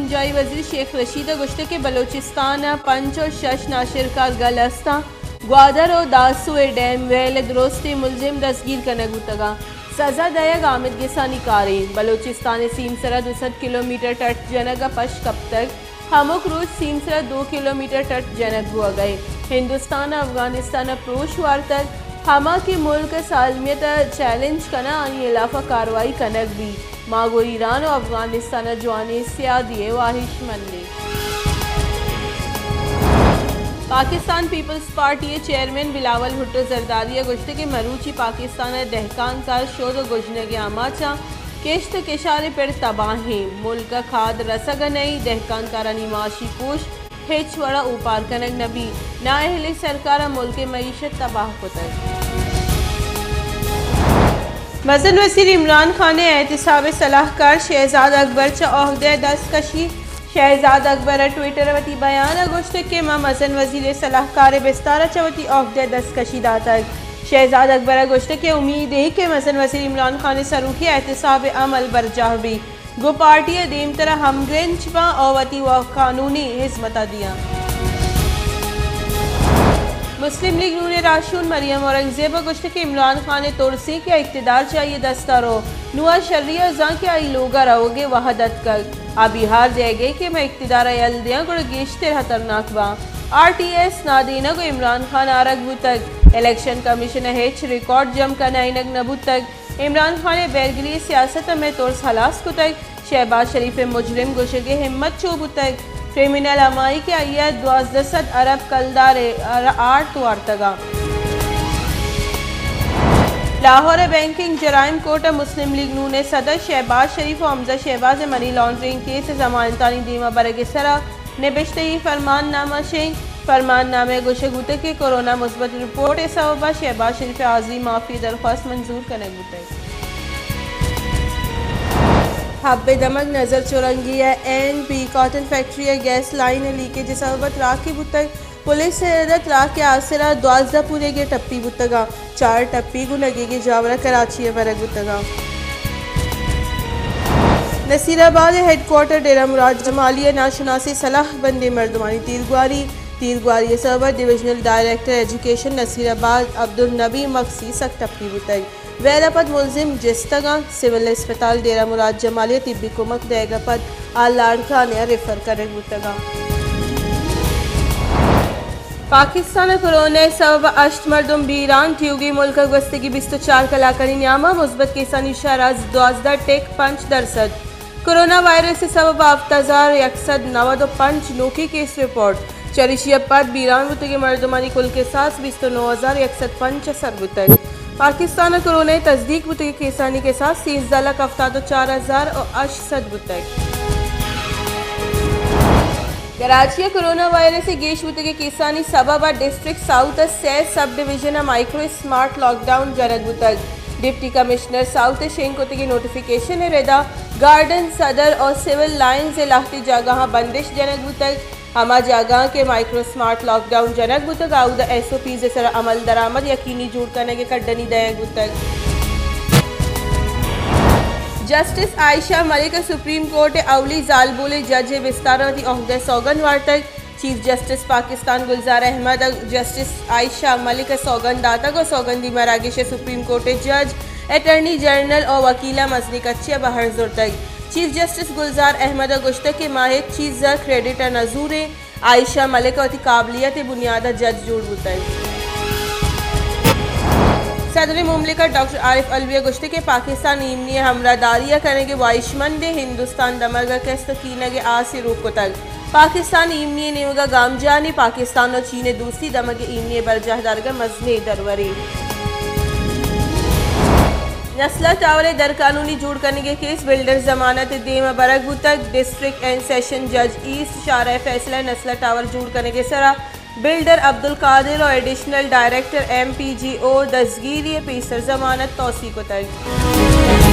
بنجائی وزیر شیخ رشید ءَ گوشتگ کہ بلوچستان ءَ پنچ ءُ شش ناشرکار گل استاں، گوادر ءُ داسو ءِ ڈیم ویل ءِ درستیں ملزم دزگیر کنگ بوتگاں۔ سزا دئیگ آمدگسانی کارے۔ بلوچستان ءِ سیمسر ءَ دو سد کلومیٹر ٹٹ جنگ ءَ پش کپتگ۔ ہمک روچ سیمسر ءَ دو کلومیٹر ٹٹ جنگ بوگ ءَ اِنت۔ ہندوستان ءَ افغانستان ءَ پروش وارتگ، ہما کہ ملک ءِ سالمیت ءَ چیلنج کناں، آئی ءِ ہلاف ءَ کاروائی کنگ بیت۔ ما گوں ایران ءُ افغانستان ءَ جوانیں سیادی ءِ واہشمند ایں۔ پاکستان پیپلز پارٹی ءِ چیئرمین بلاول بھٹو زرداری ءَ گوشتگ کہ مروچی پاکستان ءِ دہکان کار شود ءُ گژنگ ءِ آماچاں، کشت ءُ کشار ءِ پڑ تباہ ایں، ملک ءَ کھاد رسگ ءَ نئیں، دہکان کارانی معاشی کوش ہچ وڑ ءَ اوپار کنگ نہ بیت، نااہلیں سرکار ءَ ملک ءِ معیشت تباہ کتگ۔ مزن وزیر عمران خان ءِ احتساب ءِ سلاہکار شہزاد اکبر چہ عہدہ ءَ دست کشی۔ شہزاد اکبر ءَ ٹویٹر ءَ وتی بیان ءَ گوشتگ کہ ما مزن وزیر ءِ سلاہکار ءِ بستار ءَ چہ وتی عہدہ ءَ دست کشی داتگ۔ شہزاد اکبر ءَ گوشتگ کہ امید ایں کہ مزن وزیر عمران خان ءِ سروکی ءَ احتساب ءِ عمل برجاہ بیت۔ گوں پارٹی ءَ دیمتر ءَ ہمگرنچ باں ءُ وتی وا-، قانونی ہزمت ءَ دیاں۔ مسلم لیگ نون ءِ راہشون مریم اورنگزیب ءَ گوشتگ کہ عمران خان ءِ ترس ایں کہ اقتدار چہ آئی ءِ دست ءَ رو، نوں آ شری ءَ زان کہ آئی ءِ لوگ ءَ روگ ءِ وہد اتکگ۔ آ بیہار دئیگ ءَ کہ مئے اقتدار ءَ یل دیاں گڑا گیشتر ہترناک باں۔ آر ٹی ایس نادینگ ءُ عمران خان آرگ بوتگ۔ الیکشن کمیشن ءَ ہچ ریکارڈ جم کنائینگ نہ بوتگ۔ عمران خان ءِ بیرگری ءِ سیاست ءَ مئے ترس ہلاس کتگ۔ شہباز شریف ءِ مجرم گوشگ ءِ ہمت چو بوتگ؟ کریمنل ہمائی کہ آئی ءَ دوازدہ سد ارب کلدار ءِ آرٹ وارتگ اَنت۔ لاہور ءِ بینکنگ جرائم کورٹ ءَ مسلم لیگ نون ءِ صدر شہباز شریف ءُ حمزہ شہباز ءِ منی لانڈرنگ کیس ءِ ضمانتانی دیما برگ ءِ سرا نبشتہی فرمان نامہ شنگ۔ فرمان نامہ ءَ گوشگ بوتگ کہ کورونا مثبت رپورٹ ءِ سبب ءَ شہباز شریف ءِ حاضری معافی ءِ درخواست منظور کنگ بوتگ۔ حب ءِ دمگ نظر چورنگی ءَ این بی کاٹن فیکٹری ءِ گیس لائن ءِ لیکیج ءِ سبب ءَ تراکے بوتگ۔ پولیس ءِ رد ءَ تراک ءِ آسر ءَ دوازدہ پوریگ ءِ ٹپی بوتگ اَنت۔ چار ٹپی گوں نگیگیں جاور ءَ کراچی ءَ برگ بوتگ اَنت۔ نصیر آباد ءِ ہیڈ کوارٹر ڈیرہ مراد جمالی ءَ ناشناسیں سلاہ بندیں مردمانی تیرگواری۔ تیرگواری ءِ سبب ءَ ڈویژنل ڈائریکٹر ایجوکیشن نصیر آباد عبدالنبی مگسی سک ٹپی بوتگ۔ ویل ءَ پد ملزم جستگ اَنت۔ سول اسپتال ڈیرہ مراد جمالی ءَ طبی کمک دئیگ ءَ پد آ لاڑکانے ءَ ریفر کنگ بوتگ اَنت۔ پاکستان ءَ کورونا ءِ سبب ءَ ہشت مردم بیران، ٹیوگیں ملک ءَ گوستگیں بیست ءُ چار کلاکانی نیام ءَ مثبت کیسانی شرح دوازدہ ٹک پنچ درسد۔ کورونا وائرس ءِ سبب ءَ ہفت ہزار یک سد نود ءُ پنچ نوکیں کیس رپورٹ۔ چریشی ءَ پد بیران بوتگیں مردمانی کل کساس بیست ءُ نو ہزار یک سد پنچ ءَ سر بوتگ۔ پاکستان ءَ کورونا ءِ تصدیق بوتگیں کیسانی کساس سیزدہ لکھ ہفتاد ءُ چار ہزار ءُ ہشت سد بوتگ۔ کراچی ءَ کورونا وائرس ءِ گیش بوتگیں کیسانی سبب ءَ ڈسٹرکٹ ساؤتھ ءِ سئے سب ڈویژن ءَ مائیکرو اسمارٹ لاک ڈاؤن جنگ بوتگ۔ ڈپٹی کمشنر ساؤتھ ءِ شنگ کتگیں نوٹیفیکیشن ءِ ردا گارڈن صدر ءُ سول لائنز ءِ لہتیں جاگہاں بندش جنگ بوتگ۔ ہما جاگہاں کہ مائیکرو اسمارٹ لاک ڈاؤن جنگ بوتگ، آودا ایس او پیز ءِ سرا عمل درآمد یقینی جوڑ کنگ ءِ کڈنی دئیگ بوتگ۔ جسٹس عائشہ ملک ءَ سپریم کورٹ ءِ اولی زالبولیں جج ءِ بستار ءَ وتی عہدہ ءِ سوگند وارتگ۔ چیف جسٹس پاکستان گلزار احمد ءَ جسٹس عائشہ ملک ءَ سوگند داتگ ءُ سوگندی مراگش ءَ سپریم کورٹ ءِ جج، اٹرنی جنرل ءُ وکیلاں مزنیں کچے ءَ بہر زرتگ۔ چیف جسٹس گلزار احمد ءَ گوشتگ کہ ما ہچ چیز ءِ کریڈٹ ءَ نہ زوریں، عائشہ ملک ءَ وتی قابلیت ءِ بنیاد ءَ جج جوڑ بوتگ۔ صدر مملکت ڈاکٹر عارف علوی ءَ گوشتگ کہ پاکستان ایمنی ءِ ہمراہداری ءَ کنگ ءِ واہشمند ایں، ہندوستان دمگ ءَ کست ءُ کینگ ءِ آسے روک کتگ۔ پاکستان ایمنی ءِ نیمگ ءَ گامجن ایں، پاکستان ءُ چین ءِ دوستی دمگ ءِ ایمنی ءِ برجاہ دارگ ءِ مزنیں درورے۔ نسلا ٹاور ءِ درقانونی جوڑ کنگ ءِ کیس، بلڈر ضمانت ءِ دیم ءَ برگ بوتگ۔ ڈسٹرکٹ اینڈ سیشن جج ایسٹ شارع ءِ فیصلہ ءَ نسلا ٹاور جوڑ کنگ ءِ سرا بلڈر عبدالقادر ءُ ایڈیشنل ڈائریکٹر ایم پی جی او دزگیری ءَ پیسر ضمانت توسیع کتگ۔